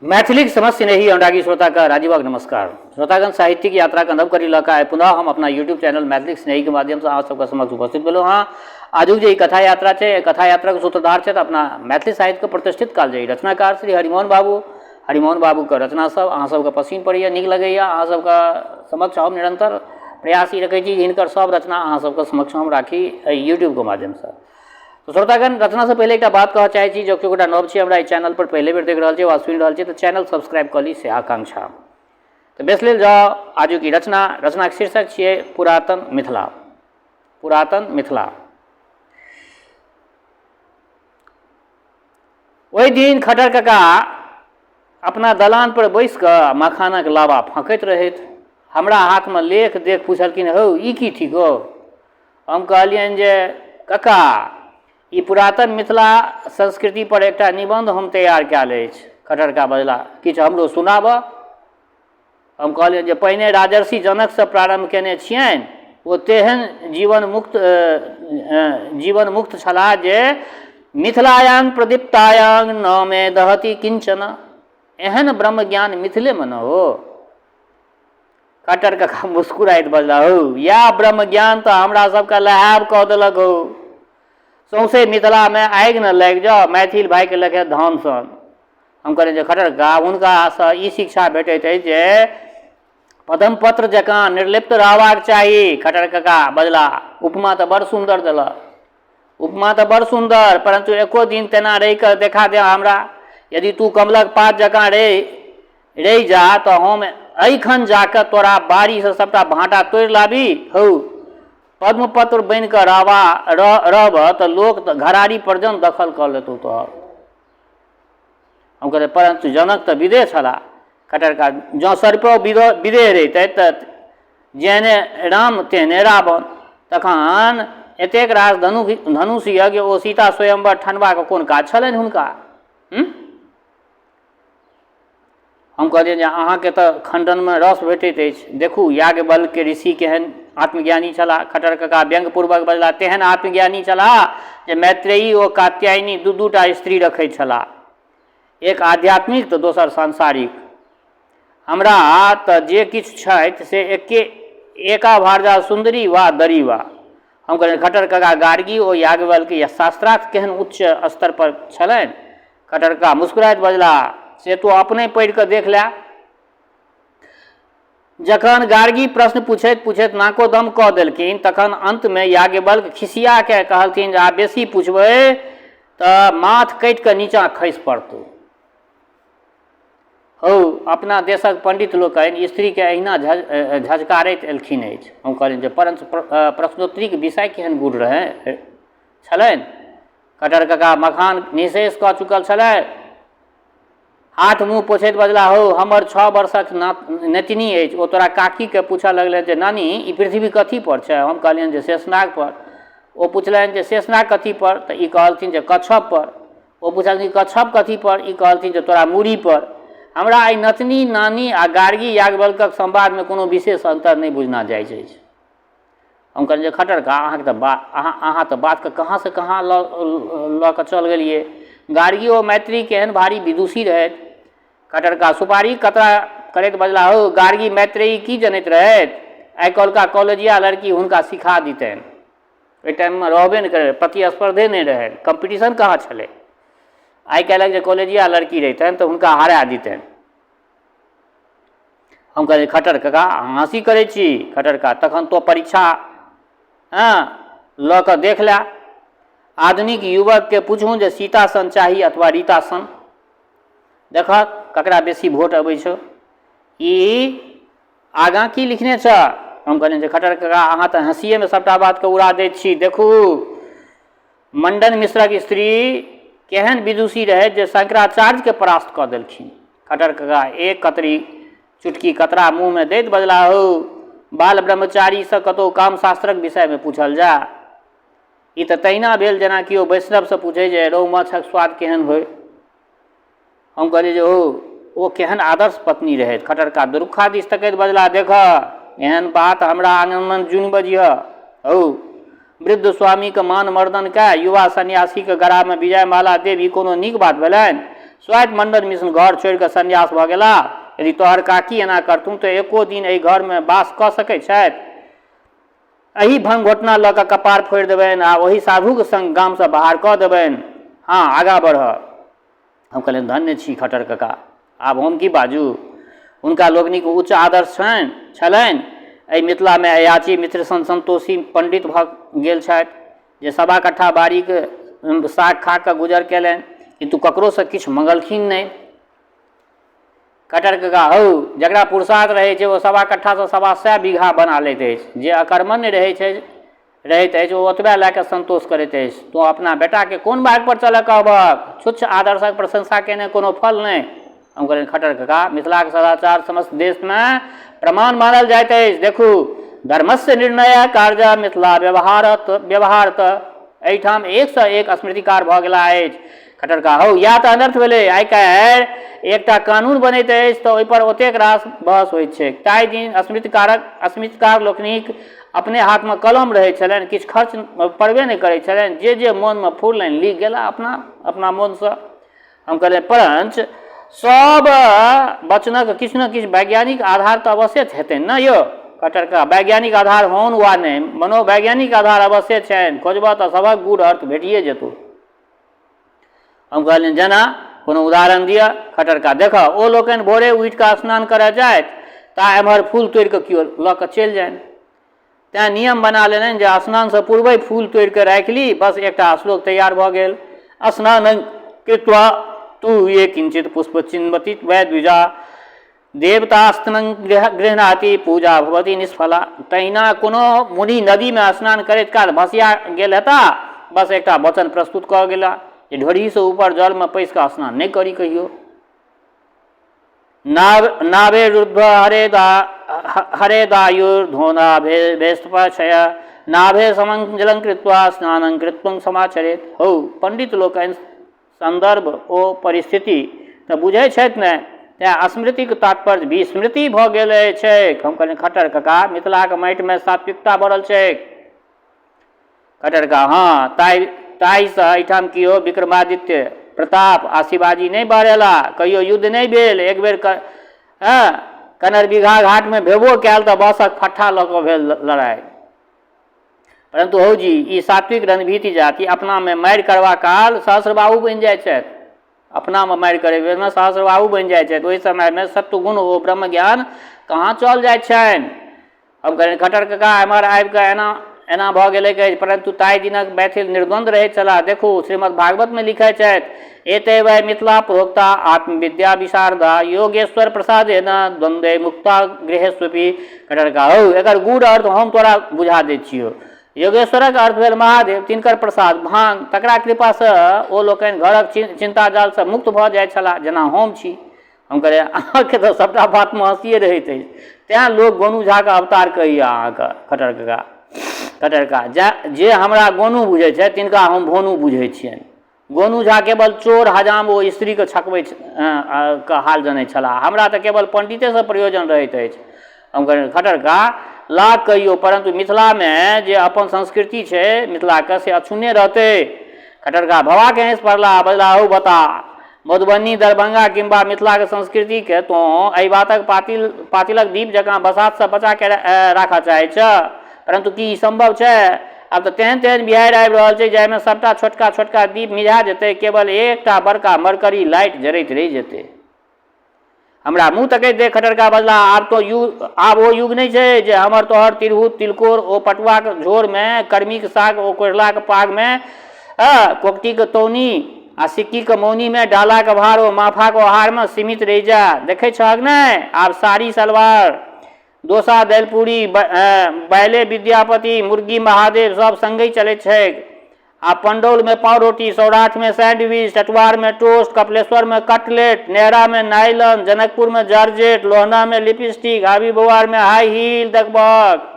मैथिलीक समस्त स्नेही अनुरागी श्रोताके राजीवक नमस्कार। श्रोतागण, साहित्यिक यात्राके नव कड़ी लऽ कऽ आइ पुनः हम अपना यूट्यूब चैनल मैथिलीक स्नेहीके माध्यमसँ अहाँ सबके समक्ष उपस्थित भेलहुँ हँ। आजुक जे ई कथा यात्रा छै, एहि कथा यात्राके सूत्रधार छथि अपना मैथिली साहित्यके प्रतिष्ठित कालजयी रचनाकार श्री हरिमोहन बाबू। हरिमोहन बाबूके रचना सब अहाँ सबके पसिन पड़ैए, नीक लगैए। अहाँ सबके समक्ष हम निरन्तर प्रयास ई रखै छी जे हिनकर सब रचना अहाँ सबके समक्ष हम राखी एहि यूट्यूबके माध्यमसँ। तऽ श्रोतागण, रचनासँ पहिले एकटा बात कहऽ चाहै छी, जँ केओ गोटा नव छी, हमरा एहि चैनल पर पहिले बेर देख रहल छी वा सुनि रहल छी, तऽ चैनल सब्सक्राइब कऽ ली, से आकांक्षा। तऽ बेस लेल जाउ आजुक ई रचना। रचनाक शीर्षक छियै पुरातन मिथिला। पुरातन मिथिला। ओहि दिन खटर कका अपना दलान पर बैस कऽ मखानक लावा फँकैत रहथि। हमरा हाथमे लेख देख पुछलखिन, हौ, ई की थिक हौ? हम कहलियनि जे कका, ई पुरातन मिथिला संस्कृति पर एकटा निबन्ध हम तैयार कयल अछि। खटर कका बजला, किछु हमरो सुनाबह। हम कहलियनि जे पहिने राजर्षि जनकसँ प्रारम्भ कयने छियनि, ओ तेहन जीवन मुक्त जीवन मुक्त छलाह जे मिथिलायां प्रदीप्तायां न मे दहति किंचन, एहन ब्रह्मज्ञान मिथिलेमे न हो। खट्टर कका मुस्कुराइत बजला, हौ, इएह ब्रह्मज्ञान तऽ हमरा सबके लहाएब कऽ देलक हौ। सौंसे मिथिलामे आगि ने लागि जाउ, मैथिल भाइके लेखे धान सन। हम कहलियनि जे खट्टर कका, हुनकासँ ई शिक्षा भेटैत अछि जे पद्मपत्र जकाँ निर्लिप्त रहबाक चाही। खट्टर कका बजला, उपमा तऽ बड़ सुन्दर देलक, उपमा तऽ बड़ सुन्दर, परन्तु एको दिन तेना रहि कऽ देखा दे हमरा। यदि तू कमलक पात जकाँ रहि रहि जा तऽ हम एहिखन जा कऽ तोरा बाड़ीसँ सभटा भाँटा तोड़ि लाबी। हौ, पद्मपत्र बनि कऽ रहबा रहबह तऽ लोक तऽ घराड़ी पर्यन्त दखल कऽ लेतौ तोहर। हम कहलियै, परन्तु जनक तऽ विदेह छलाह। खट्टर कका, जँ सरिपो विदेह रहितथि तऽ जेहने राम तेहने रावण। तखन एतेक रास धनुष यज्ञ ओ सीता स्वयंवर ठनबाक कोन काज छलनि हुनका? हम कहलियनि जे अहाँके तऽ खण्डनमे रस भेटैत अछि। देखू, याज्ञवल्क्य ऋषि केहन आत्मज्ञानी छलाह। खट्टर कका व्यंग्यपूर्वक बजलाह, तेहन आत्मज्ञानी छलाह जे मैत्रेयी ओ कात्यायनी दू दू टा स्त्री रखैत छलाह, एक आध्यात्मिक तऽ दोसर सांसारिक। हमरा तऽ जे किछु छथि से एके एका भारजा सुन्दरी वा दरीवा। हम कहलियनि, खट्टर कका, गार्गी ओ याज्ञवल्क्य शास्त्रार्थ केहन उच्च स्तर पर छलनि? खट्टर कका मुस्कुराइत बजलाह, से तोँ अपने पढ़ि कऽ देख लए। जखन गार्गी प्रश्न पुछैत पुछैत नाको दम कऽ देलखिन, तखन अन्तमे याज्ञवल्क्य खिसिया कए कहलथिन जे आब बेसी पुछबै तऽ माथ कटि कऽ नीचाँ खसि पड़तौ। हौ, अपना देशक पंडित लोकनि स्त्रीकेँ एहिना झझकारैत एलखिन अछि। हम कहलियनि जे परञ्च प्रश्नोत्तरीक विषय केहन गूढ़ रहै छलनि। खट्टर कका मखान निःशेष कऽ चुकल छलथि। हाथ मुँह पोछैत बजलाह, हौ, हमर 6 वर्षक नतिनी अछि, ओ तोरा काकीकेँ पूछऽ लगलनि जे नानी, ई पृथ्वी कथी पर छै? हम कहलियनि जे शेषनाग पर। ओ पुछलनि जे शेषनाग कथी पर? तऽ ई कहलथिन जे कच्छप पर। ओ पुछलथिन कच्छप कथी पर? ई कहलथिन जे तोरा मूड़ी पर। हमरा एहि नतनी, नानी आ गार्गी याज्ञवल्क्यक संवादमे कोनो विशेष अन्तर नहि बुझना जाइत अछि। हम कहलियनि जे खट्टर का, अहाँके तऽ बात अहाँ अहाँ तऽ बातके कहाँसँ कहाँ लऽ लऽ कऽ चल गेलियै। गार्गी ओ मैत्री केहन भारी विदुषी रहथि। खट्टर का सुपारी कतरा करैत बजलाह, हौ, गार्गी मैत्रेयी की जनैत रहथि? आइ काल्हिका कॉलेजिया लड़की हुनका सिखा दितनि। ओहि टाइममे रहबे नहि करै, प्रतिस्पर्धे नहि रहै, कम्पीटिशन कहाँ छलै? आइ काल्हिक जे कॉलेजिया लड़की रहितनि तऽ हुनका हरा दितनि। हम कहलियै, खट्टर कका, अहाँ हँसी करै छी। खट्टर कका, तखन तोँ परीक्षा हँ लऽ कऽ देख लए। आधुनिक युवकके पुछू जे सीता सन चाही अथवा रीता सन, देखहक ककरा बेसी वोट अबै छौ। ई आगाँ की लिखने छह? हम कहलियनि जे खट्टर कका, अहाँ तऽ हँसिएमे सभटा बातके उड़ा दैत छी। देखू, मण्डन मिश्रक स्त्री केहन विदुषी रहथि जे शंकराचार्यके परास्त कऽ देलखिन। खट्टर कका एक कतरी चुटकी कतरा मुँहमे दैत बजलाह, हौ, बाल ब्रह्मचारीसँ कतहु कामशास्त्रक विषयमे पूछल जाय? ई तऽ तहिना भेल जेना केओ वैष्णवसँ पूछै जे रोहु माछक स्वाद केहन होइ। हम कहलियै जे ओ ओ केहन आदर्श पत्नी रहथि। खट्टर कका दुरुखा दिस तकैत बजलाह, देखह, एहन बात हमरा आङनमे जुनि बजिहऽ। हौ, वृद्ध स्वामीके मान मर्दन कए युवा सन्यासीके गरामे विजयमाला देब ई कोनो नीक बात भेलनि? स्वयं मण्डन मिश्र घर छोड़ि कऽ सन्यास भऽ गेला। यदि तोहर काकी एना करथुन तऽ एको दिन एहि घरमे बास कऽ सकैत छथि? एही भंग घोटना लऽ कऽ कपार फोड़ि देबनि आ ओहि साधुक संग गामसँ बाहर कऽ देबनि। हँ, आगाँ बढ़ह। हम कहलियनि, धन्य छी खट्टर कका। आब हम की बाजू? हुनका लोकनिक उच्च आदर्श छनि छलनि। एहि मिथिलामे अयाची मित्र सन संतोषी पंडित भऽ गेल छथि जे सवा कट्ठा बाड़ीक साग खा कऽ गुजर कयलनि, किन्तु ककरोसँ किछु मङ्गलखिन नहि। खट्टर कका, हौ, जकरा पुरुषार्थ रहै छै ओ सवा कट्ठासँ 125 बीघा बना लैत अछि। जे अकर्मण्य रहै छै रहैत अछि ओ ओतबे लए कऽ संतोष करैत अछि। तोँ अपना बेटाकेँ कोन मार्गपर चलऽ कहबहक? छुच्छ आदर्शक प्रशंसा कयने कोनो फल नहि। हम कहलियनि, खट्टर कका, मिथिलाक सदाचार समस्त देशमे प्रमाण मानल जाइत अछि। देखू, धर्मस्य निर्णय कार्य मिथिला व्यवहारत व्यवहारत। एहिठाम एकसँ एक स्मृतिकार भऽ गेलाह अछि। खट्टर कका, हौ, इएह तऽ अनर्थ भेलै। आइ काल्हि एकटा कानून बनैत अछि तऽ ओहिपर ओतेक रास बहस होइत छैक। ताहि दिन स्मृतिकार लोकनिक अपने हाथमे कलम रहैत छलनि, किछु खर्च पड़बे नहि करैत छलनि। जे जे मोनमे फुरलनि लिख गेला अपना अपना मोनसँ। हम कहलियनि, परञ्च सभ वचनक किछु ने किछु वैज्ञानिक आधार तऽ अवश्ये हेतनि ने यौ? खट्टर कका, वैज्ञानिक आधार होनि वा नहि, मनोवैज्ञानिक आधार अवश्ये छनि। खोजबह तऽ सभक गूढ़ अर्थ भेटिए जेतौ। हम कहलियनि, जेना कोनो उदाहरण दिअ। खट्टर कका, देखह, ओ लोकनि भोरे उठि कऽ स्नान करय जाथि ता एम्हर फूल तोड़ि कऽ केओ लऽ कऽ चलि जानि। तेँ नियम बना लेलनि जे स्नानसँ पूर्वहि फूल तोड़ि कऽ राखि ली। बस एकटा श्लोक तैयार भऽ गेल, स्नानं कृत्वा तु ये किंचित पुष्प चिन्वति वै द्विजा देवतास्तनं गृह्णाति पूजा भवति निष्फला। तहिना कोनो मुनि नदीमे स्नान करैत काल भसिया गेल हेता, बस एकटा वचन प्रस्तुत कऽ गेला जे ढोरहीसँ ऊपर जलमे पैसि कऽ स्नान नहि करी कहियो। नाव नावे रुद्ध हरे दा हरे दायुर्धोना भेस्तपक्षय नाभे समं जलं कृत्वा स्नानं कृत्वं समाचरेत। हौ, पंडित लोकनि सन्दर्भ ओ परिस्थिति तऽ बुझै छथि ने, तेँ स्मृतिक तात्पर्य विस्मृति भऽ गेल छैक। हम कहलियनि, खट्टर कका, मिथिलाक माटिमे सात्विकता भरल छैक। खट्टर कका, हँ, ताहिसँ एहिठाम केओ विक्रमादित्य, प्रताप आ शिवाजी नहि बहरेला। कहियो युद्ध नहि भेल। एक बेर हँ कनरबीघा घाटमे भेबो कयल तऽ बाँसक फट्ठा लऽ कऽ भेल लड़ाइ। परन्तु हौ जी, ई सात्विक रणभीति जाति अपनामे मारि करबा काल सहस्रबाहु बनि जाइ छथि। अपनामे मारि करै बेरमे सहस्रबाहु बनि जाइ छथि। ओहि समयमे सत्वगुण ओ ब्रह्मज्ञान कहाँ चल जाइ छनि? हम कहलियनि, खट्टर कका, एम्हर आबि कऽ एना एना भऽ गेलैक अछि, परन्तु ताहि दिनक मैथिल निर्द्वन्द्व रहैत छलाह। देखू, श्रीमद्भागवतमे लिखैत छथि, एते वै मिथिला प्रोक्ता आत्मविद्या विशारदा योगेश्वर प्रसादेन द्वन्द्वे मुक्ता गृहेष्वपि। खट्टर कका, हौ, एकर गूढ़ अर्थ हम तोरा बुझा दैत छियौ। योगेश्वरक अर्थ भेल महादेव, तिनकर प्रसाद भांग, तकरा कृपासँ ओ लोकनि घरक चिन्ता जालसँ मुक्त भऽ जाइत छलाह, जेना हम छी। हम कहलियै, अहाँके तऽ सभटा बातमे हँसिए रहैत अछि, तेँ लोक गोनू झाके अवतार कहैए अहाँके। खट्टर कका, खट्टर कका, जे हमरा गोनू बुझै छथि तिनका हम भोनू बुझै छियनि। गोनू झा केवल चोर हजाम ओ स्त्रीके छकबै के हाल जनै छलाह, हमरा तऽ केवल पण्डितेसँ प्रयोजन रहैत अछि। हम कहलियनि, खट्टर कका, लाख कहियौ, परन्तु मिथिलामे जे अपन संस्कृति छै मिथिलाके से अक्षुण्णे रहतै। खट्टर कका भभाके हँसि पड़लाह आ बजलाह, हौ बता, मधुबनी, दरभंगा किंवा मिथिलाक संस्कृतिके तोँ एहि बातक पातिलक दीप जकाँ बसातसँ बचा कऽ राखऽ चाहैत छह? परन्तु की ई सम्भव छै? आब तऽ तेहन तेहन बिहाड़ि आबि रहल छै जाहिमे सभटा छोटका छोटका दीप मिझा जेतै, केवल एकटा बड़का मरकरी लाइट जरैत रहि जेतै। हमरा मुँह तकैत देख खट्टर कका बजलाह, आब तो युग आब ओ युग नहि छै जे हमर तोहर तिरहुत तिलकोर ओ पटुआक झोरमे, कर्मीक साग ओ कोढ़लाक पागमे, कोकटीक तौनी आ सिक्कीक मौनीमे, डालाक भार ओ माफाक ओहारमे सीमित रहि जाय। देखै छहक नहि, आब साड़ी सलवार, डोसा दालिपूरी, बैले विद्यापति, मुर्गी महादेव सभ संगहि चलैत छैक। आ पंडौलमे पावरोटी, सौराठमे सैंडविच, चटुआरमे टोस्ट, कपिलेश्वरमे कटलेट, नेहरामे नाइलन, जनकपुरमे जॉर्जेट, लोहनामे लिपस्टिक, हाबी बौआरमे हाई हील देखबहक।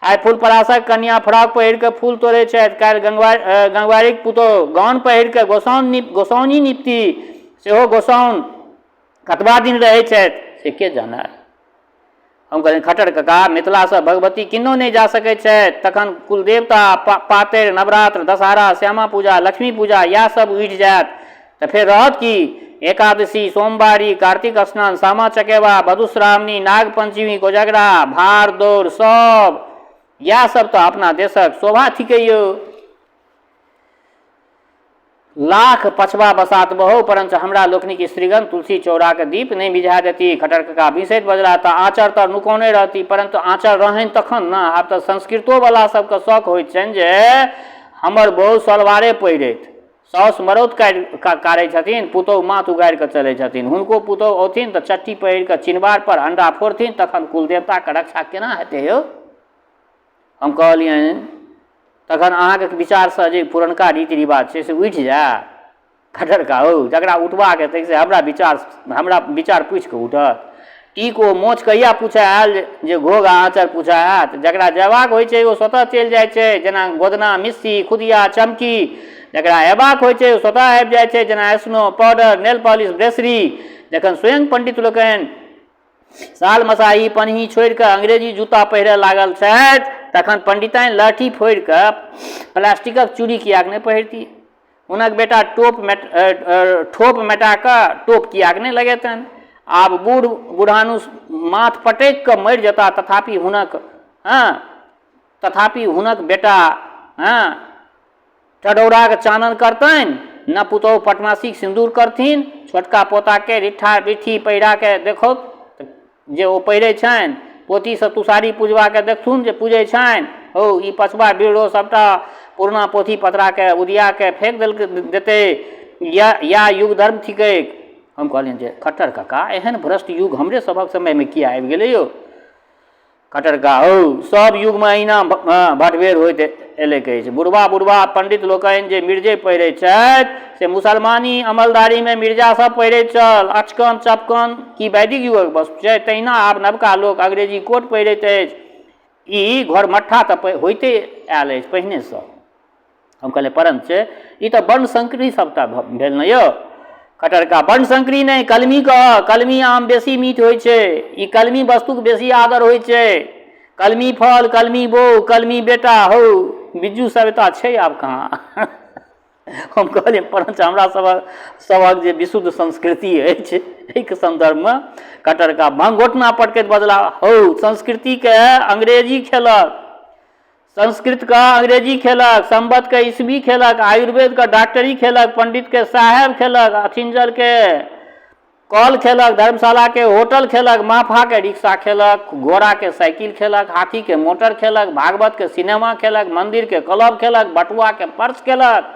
आइ फुलपरासक कनिया फ्रॉक पहिर कऽ फूल तोड़ै छथि, काल्हि गंगवारिक पुतोहु गाउन पहिर कऽ गोसाउनि निपती, सेहो गोसाउन कतबा दिन रहै छथि से के जानय। हम कहलियनि, खट्टर कका, मिथिलासँ भगवती किन्नहु नहि जा सकैत छथि, तखन कुलदेवता, पातरि, नवरात्र, दशहरा, श्यामा पूजा, लक्ष्मी पूजा, इएह सब उठि जायत तऽ फेर रहत की? एकादशी, सोमवारी, कार्तिक स्नान, सामा चकेबा, मधुश्रावणी, नाग पंचमी, कोजगरा, भार दौड़ सब इएह सब तऽ अपना देशक शोभा थिकै यौ। लाख पछबा बसात बहौ, परञ्च हमरा लोकनिक स्त्रीगण तुलसी चौराक दीप नहि मिझा देती। खट्टर कका बिसैत बजलाह, तऽ आँचर तऽ नुकौने रहती, परन्तु आँचर रहनि तखन ने। आब तऽ संस्कृतोवला सभके शौक होइत छनि जे हमर बहु सलवारे पहिरथि। साउस मरौत काटै छथिन, पुतहु माथ उगाड़ि कऽ चलै छथिन। हुनको पुतहु औथिन तऽ चट्टी पहिरि कऽ चिनबार पर अंडा फोड़थिन, तखन कुलदेवताके रक्षा केना हेतै यौ? हम कहलियनि, तखन अहाँके विचारसँ जे पुरनका रीति रिवाज छै से उठि जाय? खट्टर कका हौ, जकरा उठबाक हेतै से हमरा विचार पूछि कऽ उठत? टीक ओ मोछ कहिया पूछऽ आयल जे घोघ आ आँचर पूछऽ आयत? जकरा जयबाक होइ छै ओ स्वतः चलि जाइ छै, जेना गोदना, मिस्सी, खुदिया, चमकी। जकरा अयबाक होइ छै ओ स्वतः आबि जाइ छै, जेना snow, powder, nail polish, brassiere. जखन स्वयं पंडित लोकनि साल मसाही पनही छोड़ि कऽ अंग्रेजी जूता पहिरय लागल छथि, तखन पंडिताइन लहठी फोड़ि कऽ प्लास्टिकक चूड़ी किएक नहि पहिरती? हुनक बेटा टोप ठोप मेटा कऽ टोप किएक नहि लगेतनि? आब बूढ़ बुढ़ानुस माथ पटकि कऽ मरि जेताह, तथापि हुनक बेटा टडौराके चानन करतनि न पुतहु पटमासीक सिन्दूर करथिन। छोटका पोताके रिट्ठा रिट्ठी पहिराके देखौथ जे ओ पहिरै छनि, पोथीसँ तुसारी पुजबाके देखथुन जे पूजै छनि। हौ, ई पछबा बिरड़ो सभटा पुरना पोथी पतराके उदियाके फेक देलकै देतै। इएह युग धर्म थिकैक। हम कहलियनि जे खट्टर कका, एहन भ्रष्ट युग हमरे सभक समयमे किया आबि गेलै यौ? खट्टर कका हौ, सब युगमे अहिना भटभेर होइत एलैक अछि। बुढ़बा बुढ़बा पंडित लोकनि जे मिर्जे पहिरैत छथि से मुसलमानी अमलदारीमे मिर्जा सब पहिरैत छल। अचकन चपकन की वैदिक युगक वस्तु छै? तहिना आब नवका लोक अंग्रेजी कोट पहिरैत अछि। ई घरमट्ठा तऽ होइते आयल अछि पहिनेसँ। हम कहलियै, परञ्च ई तऽ वर्णसंकरी सभटा भेल ने यौ? खट्टर कका, वर्णसंकरी नहि, कलमी कह। कलमी आम बेसी मीठ होइ छै। ई कलमी वस्तुक बेसी आदर होइ छै। कलमी फल, कलमी बो, कलमी बेटा। हौ, बिज्जू सभ्यता छै आब कहाँ? हम कहलियै, परञ्च हमरा सभक सभक जे विशुद्ध संस्कृति अछि एहिके सन्दर्भमे? खट्टर कका भंगघोटना पटकैत बजला, हौ, संस्कृतिके अंग्रेजी खेलक, संस्कृतके अंग्रेजी खेलक, सम्बतके ईस्वी खेलक, आयुर्वेदके डॉक्टरी खेलक, पंडितके साहेब खेलक, अथिंजलके कल खेलक, धर्मशालाके होटल खेलक, माफाके रिक्शा खेलक, घोड़ाके साइकिल खेलक, हाथीके मोटर खेलक, भागवतके सिनेमा खेलक, मन्दिरके क्लब खेलक, बटुआके पर्स खेलक,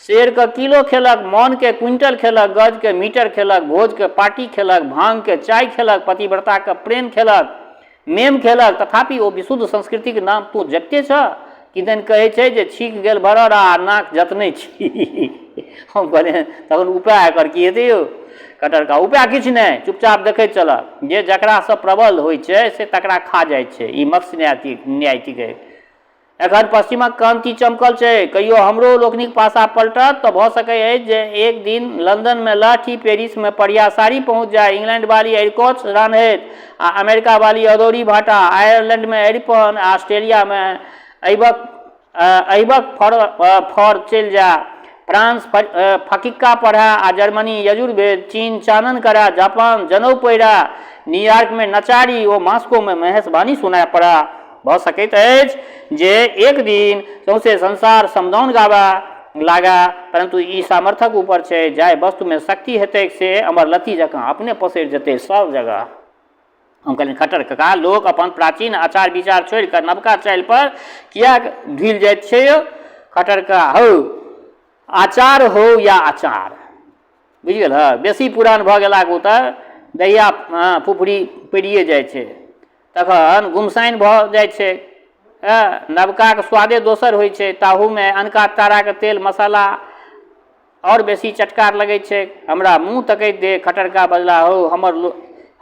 शेरके किलो खेलक, मनके क्विंटल खेलक, गजके मीटर खेलक, भोजके पार्टी खेलक, भाँगके चाय खेलक, पतिव्रताके प्रेम खेलक, मेम खेलक, तथापि ओ विशुद्ध संस्कृतिक नाम तोँ जपिते छह? किदन कहै छै जे छीक गेल बरर आ नाक जतने छी। हम कहलियै, तखन उपाय एकर की हेतै यौ खट्टर कका? उपाय किछु नहि, चुपचाप देखैत चलह। जे जकरासँ प्रबल होइ छै से तकरा खा जाइ छै। ई मत्स्य न्याय थिकै। एखन पश्चिमक क्रान्ति चमकल छै। कहियो हमरो लोकनिक पासा पलटत तऽ भऽ सकै अछि जे एक दिन लंदनमे लहठी, पेरिसमे परिया साड़ी पहुँच जाय, इंग्लैंड वाली अरिकोच रान्हैत आ अमेरिका वाली अदौरी भाटा, आयरलैंडमे अरिपन आ ऑस्ट्रेलियामे अहिबक अहिबक फड़ फड़ चलि जाय, फ्रांस फकिक्का पढ़य आ जर्मनी यजुर्वेद, चीन चानन करय, जापान जनउ पहिरय, न्यूयॉर्कमे नचारी ओ मास्कोमे महेशवाणी सुनाय पड़य। भऽ सकैत अछि जे एक दिन सौंसे संसार समदाउन गाबय लागय, परन्तु ई सामर्थ्यक ऊपर छै। जाहि वस्तुमे शक्ति हेतैक से अमरलत्ती जकाँ अपने पसरि जेतै सभ जगह। हम कहलियनि, खट्टर कका, लोक अपन प्राचीन आचार विचार छोड़ि कऽ नवका चालि पर किएक ढुलि जाइत छै यौ? खट्टर कका हौ, आचार हो या अचार, बुझि गेल? बेसी पुरान भऽ गेलाके उत्तर दहिया फुफरी पड़िए जाइ छै, तखन गुमसाइन भऽ जाइ छै। नवकाके स्वादे दोसर होइ छै। ताहूमे अनका ताराके तेल मसाला आओर बेसी चटकार लगै छै। हमरा मुँह तकैत देख खट्टर कका बजलाह, हौ,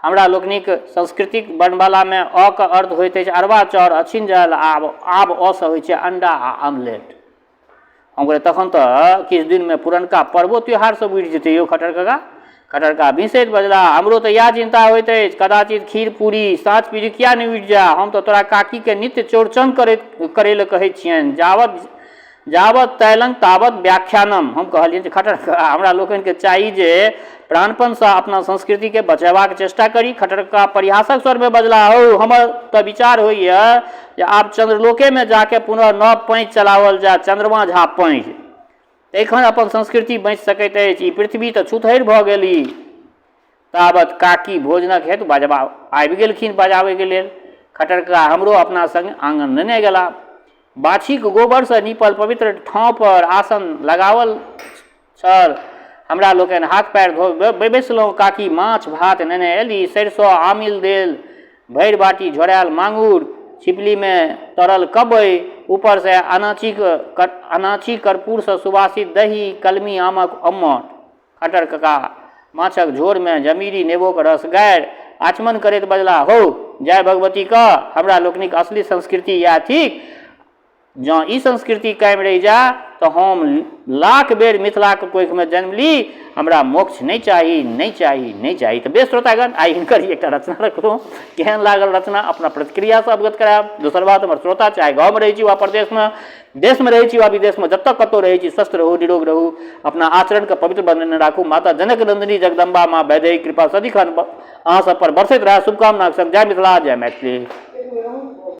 हमरा लोकनिक संस्कृतिक वर्णमालामे अ क अर्थ होइत अछि अरबा चाउर, अछिंजल। आब आब अ सँ होइ छै अंडा आ आमलेट। हम कहलियै, तखन तऽ किछु दिनमे पुरनका पर्वो त्योहार सब उठि जेतै यौ खट्टर कका? खट्टर कका बिसैत बजलाह, हमरो तऽ इएह चिन्ता होइत अछि। कदाचित खीर पूरी साँच पिरुकिया नहि उठि जाय। हम तऽ तोरा काकीके नित्य चौरचन करैत करै लए कहै छियनि। जावत जावत तैलं तावत व्याख्यानम। हम कहलियनि जे खट्टर कका, हमरा लोकनिके चाही जे प्राणपणसँ अपना संस्कृतिके बचेबाक चेष्टा करी। खट्टर कका परिहासक स्वरमे बजलाह, हौ, हमर तऽ विचार होइए जे आब चन्द्रलोकेमे जाके पुनः नव पाँजि चलाओल जाय, चन्द्रमा झा पाँजि। तखन अपन संस्कृति बचि सकैत अछि। ई पृथ्वी तऽ छुतहरि भऽ गेली। ताबत काकी भोजनक हेतु बजबा आबि गेलखिन बजाबैके लेल। खट्टर कका हमरो अपना संग आङन नेने गेला। बाछीक गोबरसँ नीपल पवित्र ठाँवपर आसन लगाओल छल। हमरा लोकनि हाथ पएर धो बैसलहुँ। काकी माछ भात नेने एली। सरिसो आमिल देल भरि बाटी झोरायल माङुर, छिपलीमे तरल कबइ, ऊपरसँ अनाचीक अनाची कर्पूरसँ सुवासित दही, कलमी आमक अम्मट। खट्टर कका माछक झोरमे जमीरी नेबोक रस गारि आचमन करैत बजलाह, हौ, जय भगवती क, हमरा लोकनिक असली संस्कृति इएह थिक। जँ ई संस्कृति कायम रहि जाय तऽ हम लाख बेर मिथिलाक कोखिमे जन्म ली, हमरा मोक्ष नहि चाही, नहि चाही, नहि चाही। तऽ बेस श्रोतागण, आइ हिनकर एकटा रचना रखलहुँ। केहन लागल रचना, अपना प्रतिक्रियासँ अवगत करायब। दोसर बात, हमर श्रोता चाहे गाँवमे रहै छी वा परदेशमे, देशमे रहै छी वा विदेशमे, जतऽ कतहु रहै छी, स्वस्थ रहू, निरोग रहू, अपना आचरणके पवित्र बनेने राखू। माता जनक नन्दिनी जगदम्बा माँ वैदेही कृपा सदिखन अहाँ सब पर बरसैत रहए, शुभकामनाक संग जय मिथिला, जय मैथिली।